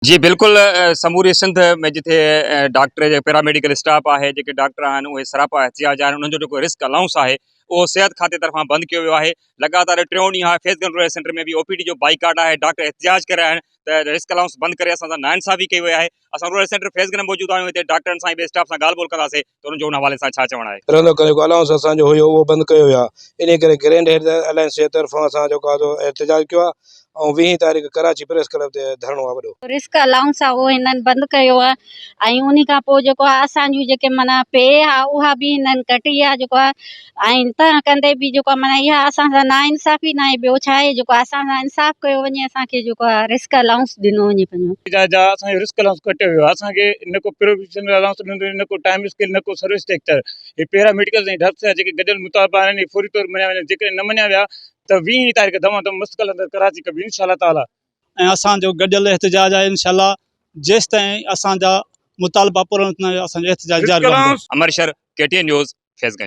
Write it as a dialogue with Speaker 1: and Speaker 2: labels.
Speaker 1: جي بلڪل سموري سنڌ ۾ جتي ڊاڪٽر جي پيرا ميڊيڪل اسٽاف آهي جيڪي ڊاڪٽر آهن اهي سراپا احتجاج آهن انهن جو جيڪو رسڪ الائونس آهي اهو صحت کاتي طرفان بند ڪيو ويو آهي لڳاتار ٽيون ڏينهن آهي فيض گنج رورل سينٽر ۾ به او پي ڊي جو بائيڪاٽ آهي ڊاڪٽر احتجاج ڪري رهيا آهن ته رسڪ الائونس بند ڪري اسان سان ناانصافي ڪئي وئي آهي اسان رورل سينٽر فيض گنج ۾ موجود آهيون هتي ڊاڪٽرن سان ۽ ٻئي اسٽاف سان ڳالهه ٻولهه ڪنداسين ته انهن جو ان حوالي سان ڇا چوڻ آهي.
Speaker 2: رهندو ڪري جيڪو الائونس اسان جو هيو اهو بند ڪيو ويو آهي انهي ڪري گرينڊ هيڊ الائنس جي طرفان اسان جيڪو آهي سو احتجاج ڪيو آهي ۽ ويهين تاريخ ڪراچي پريس ڪلب تي ڌرڻو آ وڏو.
Speaker 3: رسڪ الائونس آ اهو هنن بند ڪيو آ ۽ انهي کان پوء جيڪو آ اسان جون جيڪي معنيٰ پي آ اها به هنن ڪٽي آ جيڪو آ ۽ تنهن ڪندي به جيڪو آ معنيٰ اها اسان سان نا انصافي ناهي ٻيو ڇا آهي جيڪو اسان سان انصاف ڪيو وڃي اسان کي جيڪو آ رسڪ الائونس ڏنو وڃي پنهنجو.
Speaker 4: جا جا اسان جو رسڪ الائونس ڪٽيو ويو آ اسان کي نه ڪو پروفيشنل الائونس ڏنو وڃي نه ڪو ٽائيم اسڪيل نه ڪو سروس اسٽرڪچر هي پيرا ميڊيڪل ۽ ڊاڪٽر جا جيڪي گڏيل مطالبا آهن اهي فوري طور مڃيا وڃن جيڪڏهن نه مڃيا ويا ته ويهين تاريخ دما دم مست قلندر ڪراچي ڪبي انشاء الله تعالي.
Speaker 5: ۽ اسان جو گڏيل احتجاج آهي انشاء الله جيستائين اسان جا مطالبا پورا نه ٿيندا اسان جو احتجاج جاري رهندو.
Speaker 1: امر شھر، ڪي ٽي اين نيوز، فيض گنج.